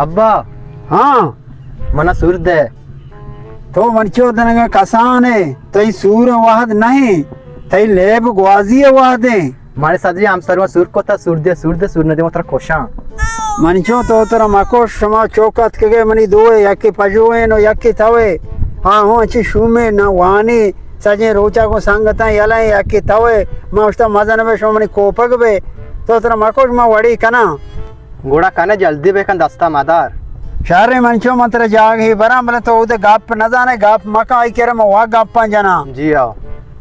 ابا۔ ہاں۔ منا سور دے۔ تو منچو دنگا کسانے، تئی سور وہد نہیں، تئی لیب گوازی وہدیں۔ مارے سجی ہمسرواں سور کتا، سور دے، سور دے، سور ندے، ما ترا کشاں۔ منچو تو ترا مکش، شما چوک اتکگے منی دوئے، یکے پژوئے نو یکے توئے۔ ہاں ہوں، انچی شومے نہ وانی، سجیں روچا گوں سنگتاں یلہ ایں، یکے توئے۔ ما اشتا مزن بے، شما منی کوپگ بے۔ تو ترا مکش، ما وڑی کناں۔ گڑا کنے جلدی بکن، دستا مدار۔ شریں منچو، من ترا جاگہے براں، بلے تو اودے گپ نزانے، گپ مکن، آئی کرا من وا گپاں جناں۔ جی آؤ۔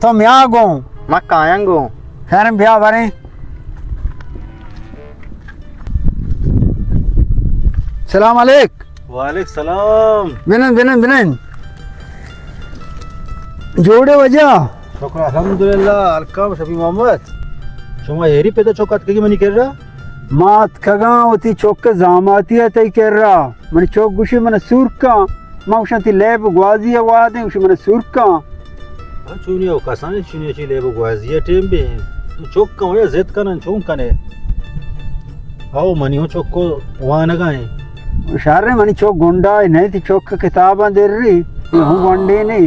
تو میا گوں۔ من کایاں گوں۔ خیر بیا بریں۔ سلام علیک۔ وعلیک سلام۔ بنند، بنند، بنند۔ جوڑے واجہ؟ شکر الحمدللہ، الکام شفیع محمد۔ شما ایری پیدا چوک اتکگی منی کرا؟ ما اتکگاں وتی چک زاماتی ء تئی کرا۔ منی چک گوشی من سور کن۔ ما گوشاں تئی لیب گوازی ء وہدیں، گوشی من سور کن۔ ہاں، چونی او کسانی چونی چی لیب گوازی ء ٹیم بے۔ تو چک کن یا زد کنن چون کنے؟ او منی ہوں چک وانگا ہیں۔ شر منی چک گنڈا ہے نہیں، تئی چک کتاباں در رہی، یہ ہوں گنڈے نہیں۔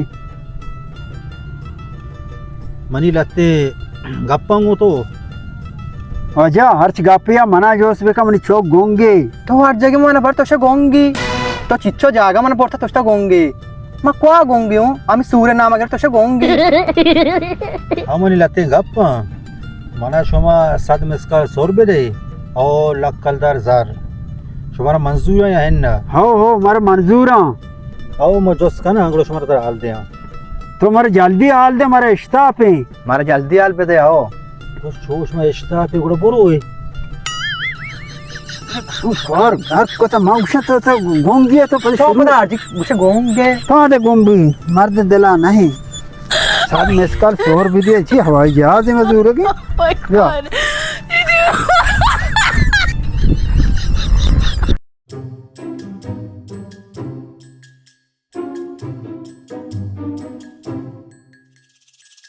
منی لتے گپاں گوں تو۔ واجہ، ہرچ گپے ء منا جوست بکن، منی چک گنگے۔ تو ہر جگہ من پر تو شے گنگی۔ تو چچو جاگہ من پورتا تو شتا گنگی۔ ما کوا گنگی ہوں؟ ہمیں سورے نام اگر تو شے گنگی۔ ہاں، منی لتے گپاں۔ منا شما صد مسکال سور بدے او لک کلدار زر۔ شمارا منظور ہے یا ہن؟ ہو، ہو، مارا منظور ہیں۔ او ما جوست کناں، انگلو شمارا تر حال دیاں۔ تو مارا جلدی حال دے، مارا اشتاپ ہیں۔ مارا جلدی حال بدے، آؤ۔ تو چوش ما اشتاپ ہیں، گڑا برو اے۔ تو کار گپ کو تو ما گوشاں تو، تو گنگی ہے تو پس تو شروع۔ پدا جی گوشے گنگے۔ پادے گنگی، مرد دلا نہیں۔ صد مسکال سور بدے، چی ہوائی جہاز میں زورگی؟ Oh my یا۔ God.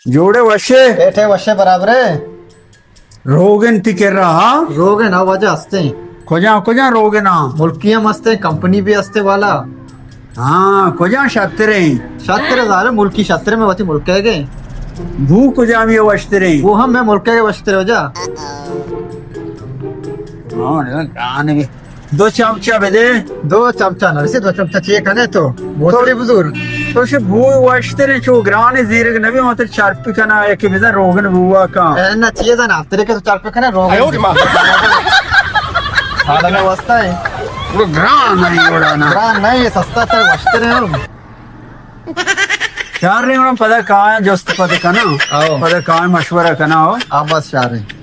جوڑے وشے؟ بیٹھے وشے برابرے۔ روگن تئی کرا، ہاں؟ روگن، ہاں، واجہ ہستیں۔ کجا، کجا روگن، ہاں؟ ملکی ہم ہستیں، کمپنی بھی ہستے والا۔ ہاں، کجا شتریں؟ شتر زارے، ملکی شتر میں وتی ملک ہے گئے۔ بو کجا میں وشتریں؟ وہ ہم میں ملک ہے وشتر واجہ۔ ہاں، جان بھی۔ دو چمچہ بدے۔ دو چمچہ نہ رسی، دو چمچہ چیے کنے تو؟ بوتلی بزور۔ تو شے بو وشترے چو گران زیرگ نبی، مطلب چرپی کنا، ایک بزن روگن بوا کن۔ اے نہ چیے زن افترے کے تو چرپی کنے روگن۔ آیو دی ماں۔ حالا میں واسطہ ہے۔ وہ گران نہیں اڑانا۔ گران نہیں، سستا تر وشترے ہم۔ چار رہے ہم پدا کائیں جست پدا کنا۔ آؤ۔ پدا کائیں مشورہ کنا ہو۔ آ بس چار رہے۔